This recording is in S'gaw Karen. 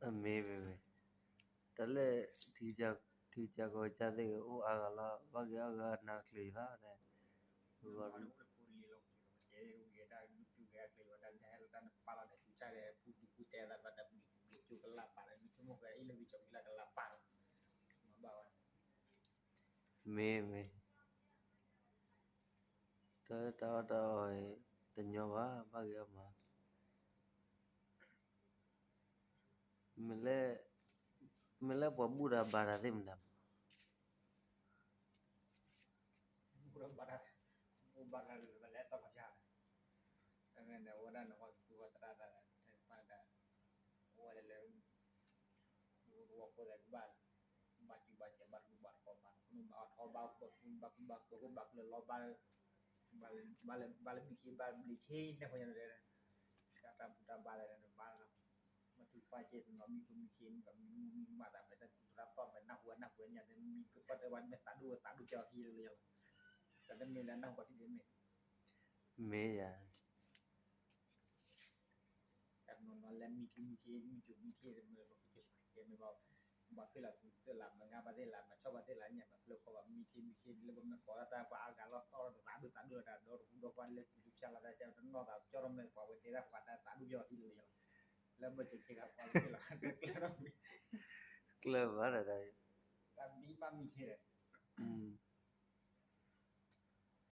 မ့ၢ်မ့ၢ်မ့ၢ်, တၢ်လၢ ထံကစၢ်ကီၢ်ကစၢ်သ့ၣ်ဂ့ၤ အိၣ်အါဂၤလီၤ ဘၣ်ဂ့ၤအါဂၤနၤတချုးလီၤ, မ့ၢ်မ့ၢ်, တၢ်လၢတၢ်အီၣ်တၢ်အီ တညီဘၣ် ဘၣ်ဂ့ၤအီၣ်မး, မ့ၢ်လၢပှၤဘူၣ်တၢ်ဘါတၢ်သ့ၣ်မတၤ တၢ်မ့ၢ်န့ၣ် အဝဲဒၣ်နဟီၣ်ကသူဟီၣ်သရၣ်တၢ် တၢ်ပၢ်တၢ် အဝဲဒၣ်လၢ ဝီဖိသဲးကဘၣ် ဘၣ်စုဘၣ်စဲး ဘၣ်တဘူၣ်ဘၣ်တဖီၣ်ဘၣ် ဘၣ်ထီၣ်ဘၣ်ဘၣ်ကူဘၣ်ကူဘၣ်ကူဘၣ်ကူဘၣ်ကူလၢလီၤဘၣ် ဘၣ်လၢဘၣ်လၢဘျံးခ့ဘၣ်ဘျံးဆ့န့ၣ် တၢ်တၢ်ဘူၣ်တၢ်ဘါလၢဘၣ်လီၤ မ့ၢ်သူပၢ်ကဲနီၤ မံၤခိမံၤခ့ မံၤကမံၤမူမံၤမးသး မ့ၢ်တၢ်သူၣ်သရၣ်သီၣ် မ့ၢ်နၢ်ဟူနၢ်ဟူညါ မံၤကပၢ်တၢ်ဝဲ မ့ၢ်သးဒိၣ်သးဒိၣ်ကဲအီၤဟံးလၢလီၤ တၢ်တမ့ၢ်လၢနၢ်ဟူပှၤထံၣ်ဒ်မ့ၢ် မ့ၢ်ယၤ တၢ်နီၤနီၤလၢမံၤခံမံၤခ့ မံၤကမံၤခ့ မ့ၢ်ဘၣ် ဘၣ်ဖဲလၢသူၣ်သ့ၣ်လၢ မ့ၢ်ငါဘၣ်သ့ၣ်လၢ မ့ၢ်ဆီၣ်ဘၣ်သ့ၣ်လၢ ညၣ်ဘၣ်ဖျၢၣ်ဃီဘၣ် မံၤခ့မံၤခ့ လၢပမ့ၢ်ကိးလၢတၢ်ပှၤအါဂၤလီၤ သီၣ်လီၤသးဒိၣ်သးဒိၣ်လီၤ တၢ်ဒီတဖုဒီဖှါလၢသူၣ်ဒူၣ်ဖၠၣ်လီၤ တၢ်ကဲတနီၣ်သး ကၠီထီၣ်မ့ၢ်ပှၤဝဲတဲဒၣ်ပှၤတၢ်သးဒိၣ်ကဲအီၤဟံးလၢလီၤ လၢဘၢၣ်စၢၤဆ့ကၤပှၤဝဲသ့ၣ်လီၤ ကကျၢၤထီၣ်မ့ၢ် ကျၢၤဘၣ်တၢ် တၢ်ဘံၣ်ဘၣ်မံၤခ့ဒီး